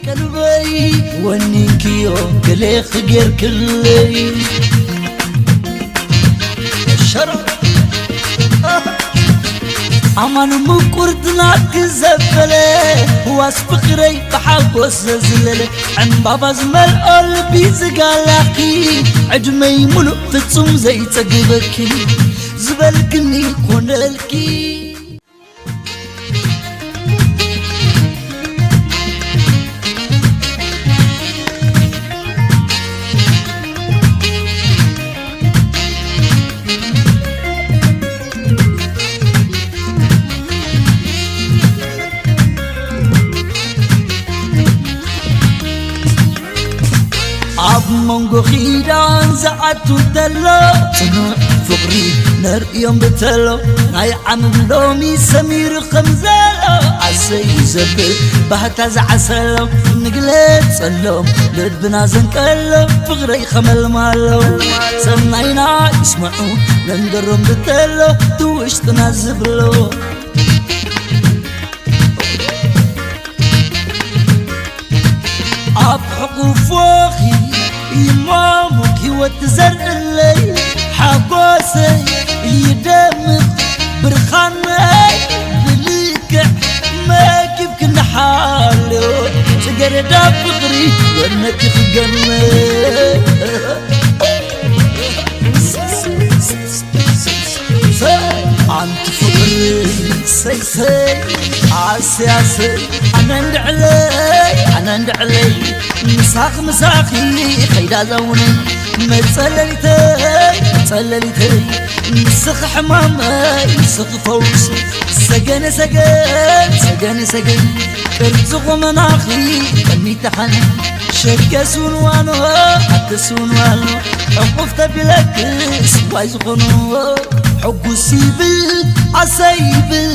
ቀልበይ ወኒንክዮ ገሌ ክጌርክለይ ሸረ ኣማን ምቁርትና ክዘበለ ህዋስ ፍቕረይ ብሓጎስ ዘዝለለ ዕምባባ ዝመልኦ ልቢ ዝጋላኺ ዕድመይ ሙሉእ ፍጹም ዘይጸግበኪ ዝበልክኒ ኮነልኪ። ኣብ መንጎ ኺዳን ዝኣቱ እንተሎ ጽኑዕ ፍቕሪ ነርእዮም ብተሎ ናይ ዓምም ሎሚ ሰሚሩ ከም ዘሎ ኣሰይ ዘብል ባህታ ዝዓሰሎ ንግለጸሎም ልብና ዘንቀሎ ፍቕረይ ኸመልማሎ ሰናይና ይስምዑ ነንገሮም ብተሎ ትውሽጥና ዝብሎ ኣብ ሕቑፎኺ ይማሙቕ ህይወት ትዘርእለይ ሓጎሰይ ይደምቕ ብርኻነይ ብልክዕ መግብ ክንሓሎ ጽገረዳ ፍቕሪ ወነኪ ክገምር ኣንቲ ፍቕሪ ሰይሰይ ኣሰያሰይ ኣነ እንድዕለይ ኣነ እንድዕለይ ምሳኽ ምሳኺ ኸይዳ ዘውኒ መጸለሊተይ መጸለሊተይ ንስኺ ሕማመይ ንስኺ ፈውሲ ሰገነ ሰገን ሰገነ ሰገን ቅርጺ ቁመናኺ ቀኒተኻኒ ሸገስ ውንዋኖ ኣተስ ውንዋኖ ዕቁፍ ተቢለክስ ዋይ ዝኾኖ ሕጉስ ይብል ኣሰይ ይብል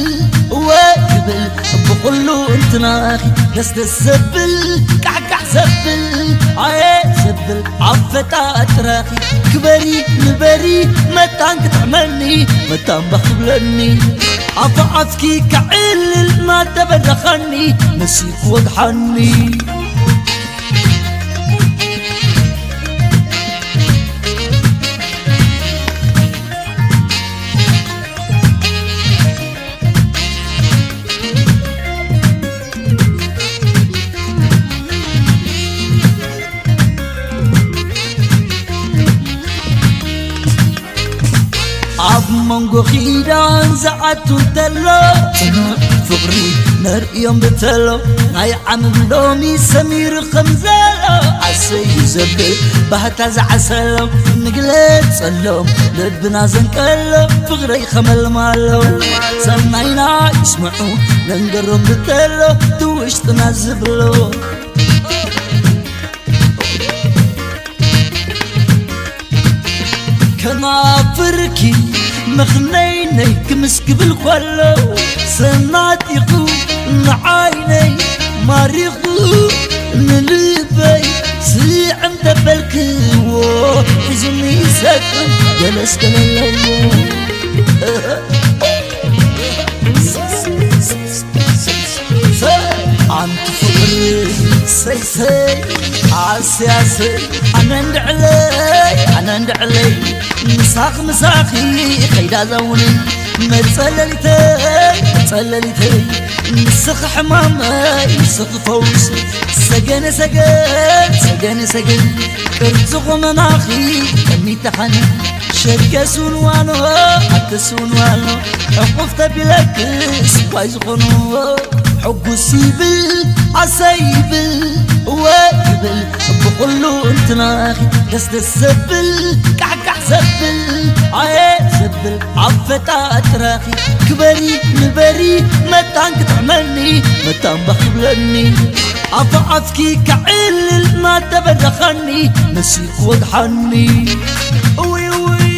እወ ይብል ብኹሉ እንትናኺ ደስደስ ዘብል ቃሕቃሕ ዘብል ኣየ ዘብል ኣፈጣጥራኺ ክበሪ ንበሪ መታን ክጥዕመኒ መታን ባህ ክብለኒ ኣፋ ኣፍኪ ከዕልል እናተበረኸኒ መሲኩ ወግሓኒ ኣብ መንጎ ኺዳን ዝኣቱ እንተሎ ጽኑዕ ፍቕሪ ነርእዮም ብተሎ ናይ ዓምም ሎሚ ሰሚሩ ከም ዘሎ ኣሰይ ዘብል ባህታ ዝዓሰሎም ንግለጸሎም ልብና ዘንቀሎ ፍቕረይ ኸመልማሎ ሰናይና ይስምዑ ነንገሮም ብተሎ ትውሽጥና ዝብሎ ከናፍርኪ መኽነይነይ ክምስ ክብል ከሎ ሰናጢቑ ንዓይነይ ማሪኹ ንልበይ ስዕም ተበልክዎ ሒዙኒ ሰጥም ገለስ ከለለዎ ኣንቲ ፍቕሪ ሰይሰይ ኣሰያሰይ ኣነ እንድዕለይ ኣነ እንድዕለይ ምሳኽ ምሳኺ ኸይዳ ዘውኒ መጸለሊተይ መጸለሊተይ ንስኺ ሕማመይ ንስኺ ፈውሲ ሰገነ ሰገን ሰገነ ሰገን ቅርጺ ቁመናኺ ቀኒተኻኒ ሸገስ ውንዋኖ ኣተስ ውንዋኖ ዕቑፍ ተቢለክስ ዋይ ዝኾኖ ሕጉስ ይብል ኣሰይ ይብል እወ ይብል ብኹሉ እንትናኺ ደስደስ ዘብል ቃሕቃሕ ዘብል ኣየ ዘብል ኣፈጣጥራኺ ክበሪ ንበሪ መታን ክጥዕመኒ መታን ባህ ክብለኒ ኣፋ ኣፍኪ ከዕልል እናተበረኸኒ መሲሉ ክወግሓኒ እውይ እውይ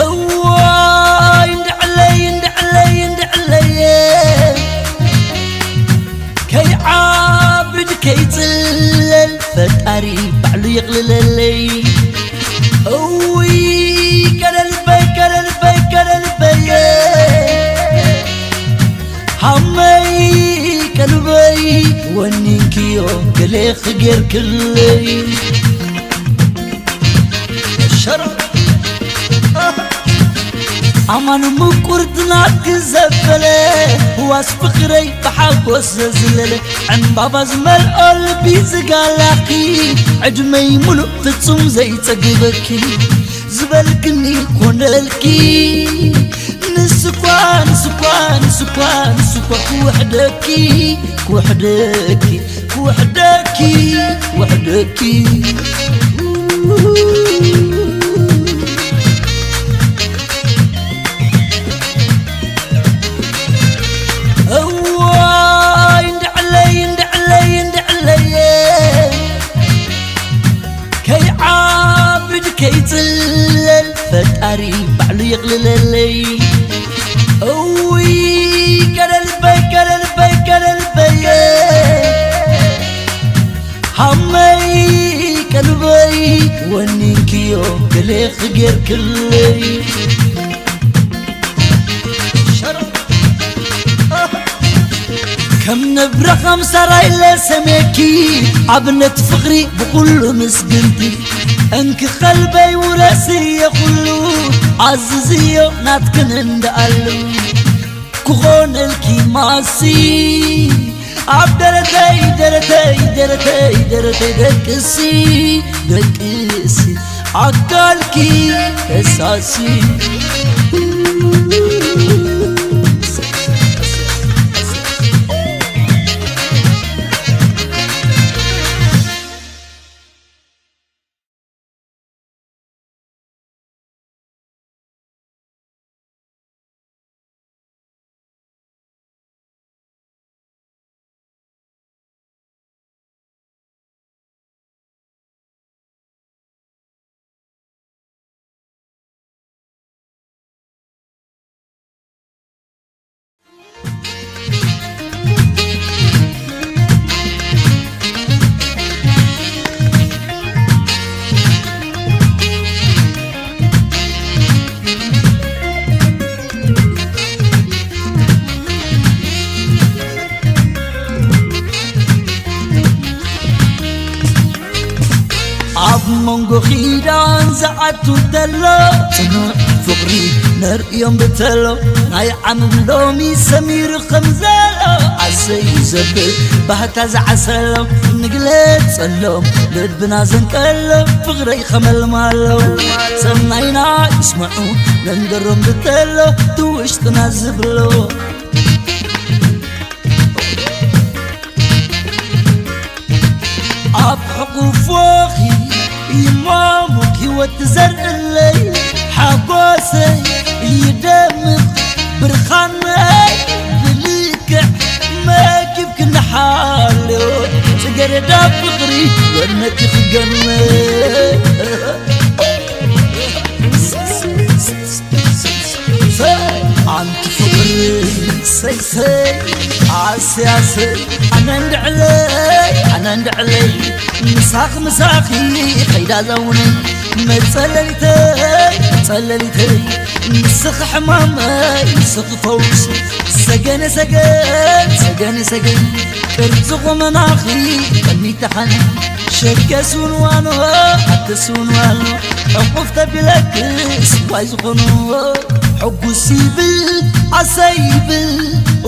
እዋይ እንድዕለይ እንድዕለይ እንድዕለየ ከይዓብድ ከይጽለል ፈጣሪ ባዕሉ የቕልለለይ እውይ ቀለልበይ ቀለልበይ ቀለልበይ ጌርክለይ ሸር ኣማን ምቁርት ናትኪ ዘበለ ህዋስ ፍቕረይ ብሓጎስ ዘዝለለ ዕምባባ ዝመልኦ ልቢ ዝጋላኺ ዕድመይ ሙሉእ ፍጹም ዘይጸግበኪ ዝበልክኒ ኮነልኪ ንስኳ ንስኳ ንስኳ ንስኳ ክውሕደኪ ክውሕደኪ ክውሕደኪ ክውሕደኪ እዋይ እንድዕለይ እንድዕለይ እንድዕለየ ከይዓብድ ከይጽለል ፈጣሪ ባዕሉ የቕልለለይ እውይ ገለልበይ ገለልበይ ገለልበየ ሃመይ ቀልበይ ወኒንክዮ ገሌ ክጌርክለይ ከም ነብረ ከም ሰራይ ለሰሜኪ ኣብነት ፍቕሪ ብኹሉ ምስግንቲ እንኪ ኸልበይ ውረስየ ኹሉ ኣዝዝዮ ናትክን እንደኣሉ ክኾነልኪ ማሲ ኣብ ደረተይ ደረተይ ደረተይ ደረተይ ደቅሲ ደቅሲ ኣካልኪ ፈሳሲ ኣብ መንጎ ኺዳን ዝኣቱ እንተሎ ጽኑዕ ፍቕሪ ነርእዮም ብተሎ ናይ ዓምም ሎሚ ሰሚሩ ከም ዘሎ ኣሰዩ ዘብል ባህታ ዝዓሰሎ ንግለጸሎም ልብና ዘንቀሎ ፍቕረይ ኸመልማሎ ሰናይና ይስምዑ ነንገሮም ብተሎ ትውሽጥና ዝብሎ ኣብ ሕቑፎኺ ይማሙቕ ህይወት ትዘርእለይ ሓጎሰይ ይደምቕ ብርኻነይ ብልክዕ መኪብ ክንሓሎ ጽገረዳ ፍቕሪ ወነቲ ክገምር ኣንቲ ፍቕሪ ሰይሰይ ኣሰያሰይ ኣነ እንድዕለይ ኣነ እንድዕለይ ምሳኽ ምሳኺ ኸይዳ ዘውኒ መጸለሊተይ መጸለሊተይ ንስኺ ሕማመይ ንስኺ ፈውሲ ሰገነ ሰገን ሰገነ ሰገን ቅርጺ ቁመናኺ ቀኒተሓኒ ሸገስ ውንዋኖ ኣተስ ውንዋኖ ዕቑፍ ተቢለክስ ዋይ ዝኾኖ ሕጉስ ይብል ኣሰይ ይብል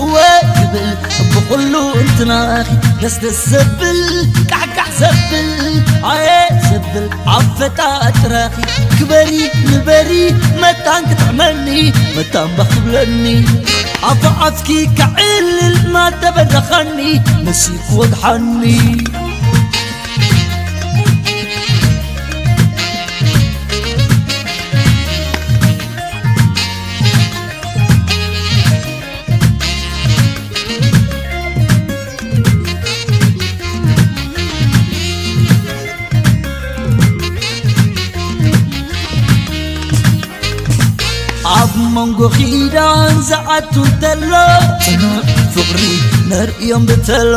እወ ይብል ብኹሉ እንትናኺ ደስደስ ዘብል ቃሕቃሕ ዘብል ኣየ ዘብል ኣፈጣጥራኺ ክበሪ ንበሪ መታን ክጥዕመኒ መታን ባኽ ክብለኒ ኣፍ ኣፍኪ ከዕልል እናተበረኸኒ መሲሉ ክወግሓኒ ኣብ መንጎ ኺዳን ዝኣቱ እንተሎ ጽኑዕ ፍቕሪ ነርእዮም ብተሎ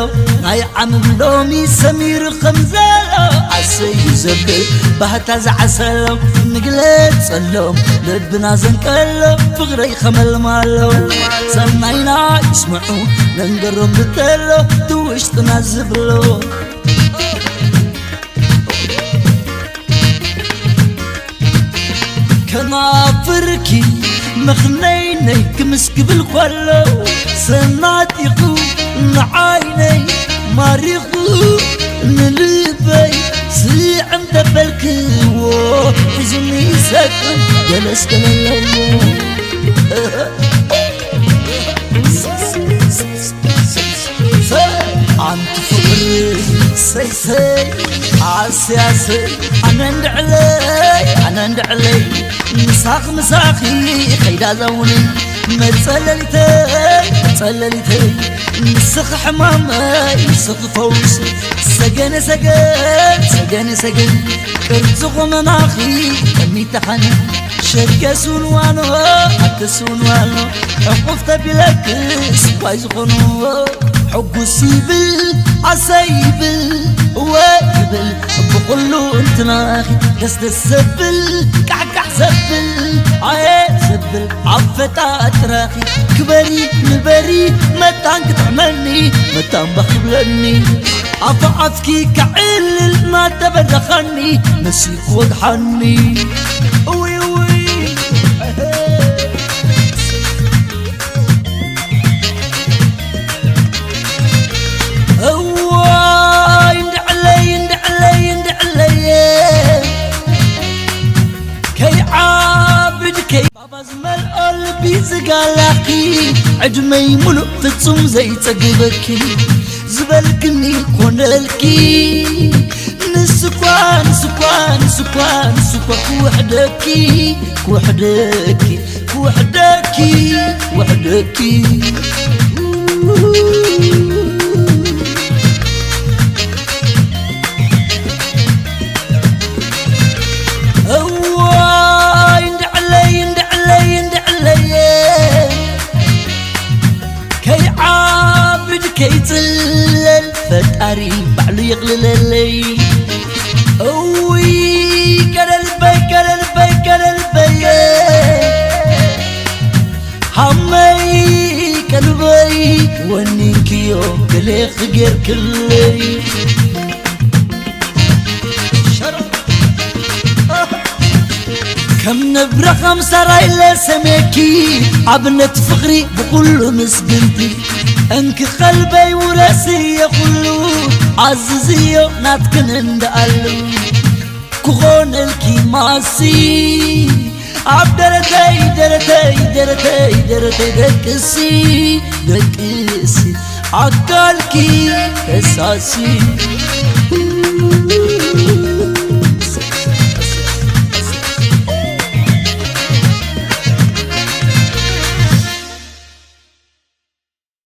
ናይ ዓምም ሎሚ ሰሚሩ ከም ዘሎ ኣሰዩ ዘብል ባህታ ዝዓሰሎ ንግለጸሎም ልብና ዘንቀሎ ፍቕረይ ኸመልማሎ ሰናይና ይስምዑ ነንገሮም ብተሎ ትውሽጥና ዝብሎ ከናፍርኪ መኽነይነይ ክምስ ክብል ከሎ ሰናጢቑ ንዓይነይ ማሪኹ ንልበይ ስዕም ተበልክዎ ሒዙኒ ሰጥም ገለስ ገለለዎ ኣንቲ ፍቕሪ ሰይሰይ ኣስያሰይ ኣነ እንድዕለይ ኣነ እንድዕለይ ምሳኽ ምሳኺ ኸይዳ ዘውኒ መጸለሊተይ መጸለሊተይ ንስኺ ሕማመይ ንስኺ ፈውሲ ሰገነ ሰገን ሰገነ ሰገን ቅርጺ ቁመናኺ ጠሚተኻኒ ሸገ ስውንዋኖ ኣተ ስውንዋኖ ዕቑፍ ተቢለክስ ኳይ ዝኾኑ ሕጉስ ይብል ኣሰይ ይብል እወ ይብል ብኹሉ እንትናኺ ደስደስ ዘብል ቃሕቃሕ ዘብል ኣየ ዘብል ኣፈጣጥራኺ ክበሪ ንበሪ መታን ክጥዕመኒ መታን ባህ ክብለኒ ኣፈ ኣፍኪ ከዕልል እናተበረኸኒ መሲሉ ክወግሓኒ እውይ እውይ እዋይ እንድዕለይ እንድዕለይ እንድዕለየ ከይዓብድ ከይ ባባ ዝመልኦ ልቢ ዝጋላኺ ዕድመይ ሙሉእ ፍጹም ዘይጸግበኪ ዝበልክኒ ኮነልኪ ንስኳ ንስኳ ንስኳ ንስኳ ክውሕደኪ ክውሕደኪ ክውሕደኪ ክውሕደኪ እዋይ እንድዕለይ እንድዕለይ እንድዕለየ ከይዓብድ ከይጽለል ፈጣሪ ባዕሉ ይቕልለለይ እውይ ቀለልበይ ቀለልበይ ቀለልበየ ሃመይ ቀልበይ ወኒንክዮ ገሌ ክጌርክለይ ከም ነብረ ከም ሰራይ ለሰሜኪ ኣብነት ፍቕሪ ብኹሉ ምስግንቲ እንኪ ኸልበይ ውረስዮ ኩሉ ኣዝዝዮ ናትክን እንደኣሉ ክኾነልኪ ማሲ ኣብ ደረተይ ደረተይ ደረተይ ደረተይ ደቅሲ ደቅሲ ኣካልኪ ፈሳሲ